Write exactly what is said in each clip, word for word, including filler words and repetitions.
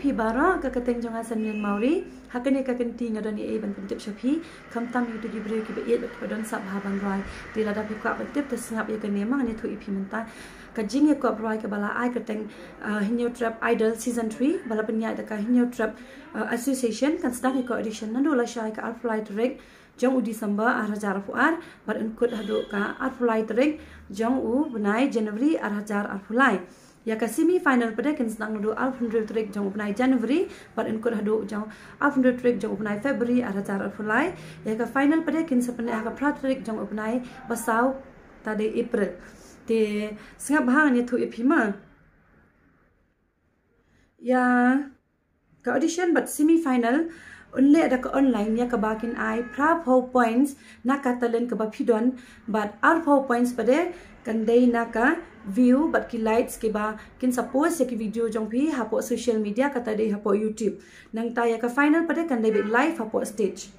Phi baroh, ka kyrteng jong nga Sanlin Mawrie. Ha kane ka kynti nga don ei ei ban pyntip sha phi, khamtam ïa kito ki briew kiba ïeit bad kiba don sap ha ban rwai. Te lada phi kwah ban tip te sngap ïa kane ma, ngan ïathuh ïa phi mynta. Ka jingïakop rwai kaba la ai kyrteng, uh, Hynñiewtrep Idol Season three, ba la pynïaid da ka Hynñiewtrep, uh, Association, kan sdang ïa ka audition naduh lashai ka arphew lai tarik jong u December ar hajar arphew ar, bad yn kut haduh ka arphew lai tarik jong u bnai January ar hajar arphew lai. Ïa ka semi final pat de kin sdang naduh arphew hynriew tarik jong u bnai January, bad yn kut haduh jong arphew hynriew tarik jong u bnai February ar hajar arphew lai. Ïa ka final pat de kin sa pynneh ha ka phra tarik jong u bnai ba saw, ta dei April. Te sngap bha, ngan ïathuh ïa phi ma. Ïa ka audition bad semi final yn leh da ka online, ïa kaba kin ai phra phew points na ka talent kaba phi don, bad ar phew points pat de kan dei na ka view bad ki likes kiba kin sa post ïa ki video jong phi hapoh social media, kata dei hapoh YouTube. Nangta ïa ka final pat de kan dei beit live hapoh stage.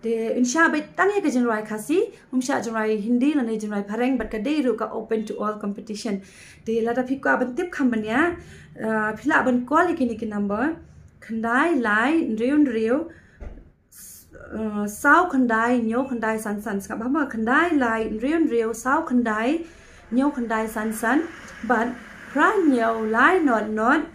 Te yn shah beit tang ïa ka jingrwai Khasi, ym shah jingrwai Hindi lane jingrwai Phareng, bad ka dei ruh ka open to all competition. Te lada phi kwah ban tip kham bniah, uh, phi lah ban call ïa kine ki number: khyndai lai hynriew hynriew, uh, saw khyndai hynñiew khyndai san san. Sngap bha ma: khyndai lai hynriew hynriew, saw khyndai hynñiew khyndai san san, bad phra hynñiew lai not not,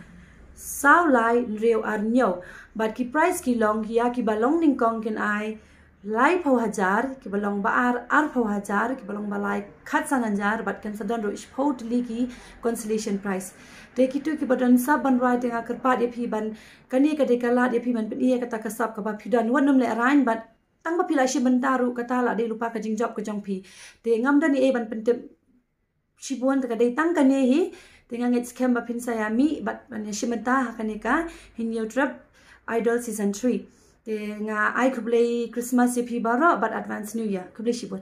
saw lai hynriew ar hynñiew. Bad ki prize ki long, ïa kiba long nyngkong kin ai lai phew hajar, kiba long ba ar, ar phew hajar, kiba long ba lai, khatsan hajar, bad kan sa don ruh shiphew tylli ki consolation prize. Te kito kiba don sap ban rwai, te nga kyrpad ïa phi ban, kane ka dei ka lad ïa phi ban pyni ïa kata ka sap kaba phi don. Wat nym lehraiñ, bad tang ba phi la shim bynta ruh kata la dei lypa ka jingjop ka jong phi. Te ngam don ei ei ban pyntip shibun, te ka dei tang kane hi. Te nga ngeit skhem ba phin sa ïa mih bad ban ïa shim bynta ha kane ka Hynñiewtrep Idol Season three. Te nga ai khublei Christmas ïa phi baroh bad Advance New Year. Khublei shibun.